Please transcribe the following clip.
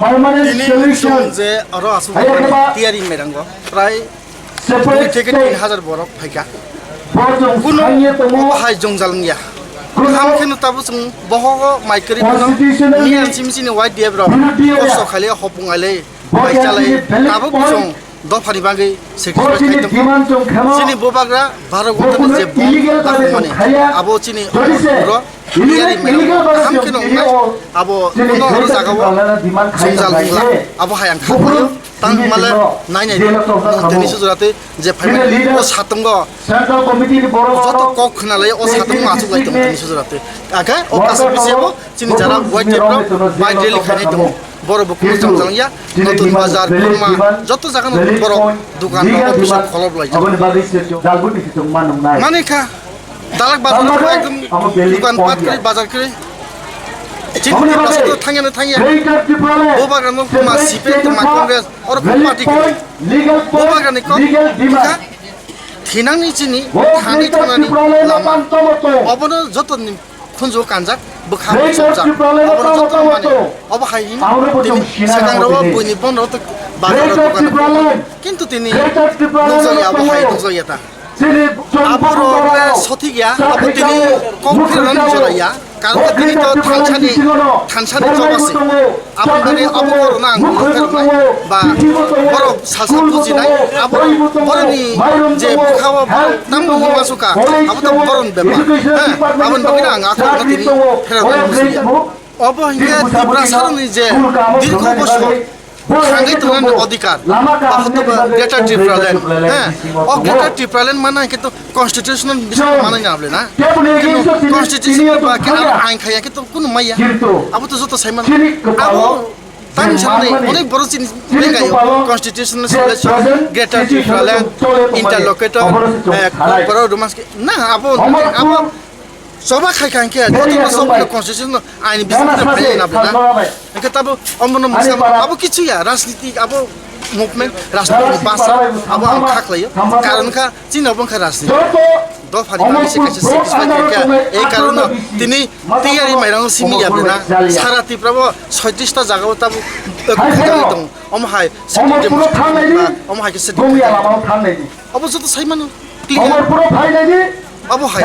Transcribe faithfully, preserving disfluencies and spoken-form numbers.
Tini chwng je oro aswk tiyari mairango prai dui theke tin hajar borok phaikha. Kuno obo hai jwngjal wngya. Kaham kheno tabuk chwng bohogo mai kwrwi phano miyan simi chini Y D F rok kosto khailai hopung ailai bai chalai tabuk chwng dophani bagwi sacrifice khai tongo. Chini bubagra baro ghonta ni je bomb dakhumani abo chini oro tiyari mairango kaham kheno wngnai. Abo kuno oro jagao jwngjal wngla abo hai ang kha phaio. Tang hwnmale nai nai di, tini sujurate je phaimani o satungo joto kok khwnalai o satungo achuklai tongo tini sujurate. Ake o kaisa bisingbo chini jara Y T F rok bai rally khainai tongo. Borok bo kunu cham chang ya, Notun Bazar, Kurma, joto jaga no borok dukan rok office rok kholob lai tongo. Mani kha, dalak bazar rok ekdom dukan pat kri, bazar kri. Chini Tiprasa to thangya na thangya. Bubagra no ma C P M to ma Congress, oro ko party kri. Bubagra ni kok, kha, thinangni chini, thani thunani lama. Obono joto ni khunju kanjak, bwkha bo chopjak. Obono joto mani. Obo hai hino tini swkang rok buini bon rok bazar rok dukan rok. Kintu tini nukjakya, obo hai nukjakya ta. Abo rok le sothik ya, abo tini kok phirnani jora ya. Karon khe tini to thansani, thansani choba se. Abo mane abo borok no ang phirnai ba borok salsa bujinai, abo borok ni je bwkha o borok tamo hima suka, abo to borok ni bepar. He, abo ni bagwi no ang akhor no tini phirnai bujinai. Obo hinkhe Tiprasa rok ni je dirgho bosor thangwi tongnani odhikar, ba hotoba Greater Tipraland, he, o Greater Tipraland mana hinkhe to constitutional bising mana ni able na, constitutional ba khe aro ain khaya khe to kunu maya, abo to joto sai mano, abo tang sanai onek borok chini legayo constitutional selection, Greater Tipraland, interlocutor, eh, Kokborok Romanski, na abo, abo Choba khai kha hinkhe joto no choba no constitution no aini bising no phai na bwna. Hinkhe tabo omono mwsa abo kichu ya rajniti abo movement rajniti ni basa abo ang kha khlaio. Karon kha chini obo wngkha rajniti. Dophani bagwi se kaisa sacrifice kha hinkhe ei karon no tini tiyari mairang simi ya bwna. Sara Tripura bo soitrish ta jaga o tabo khajagwi tongo. Omo hai security omo hai khe security. Obo joto sai mano. Clear. Abo hai.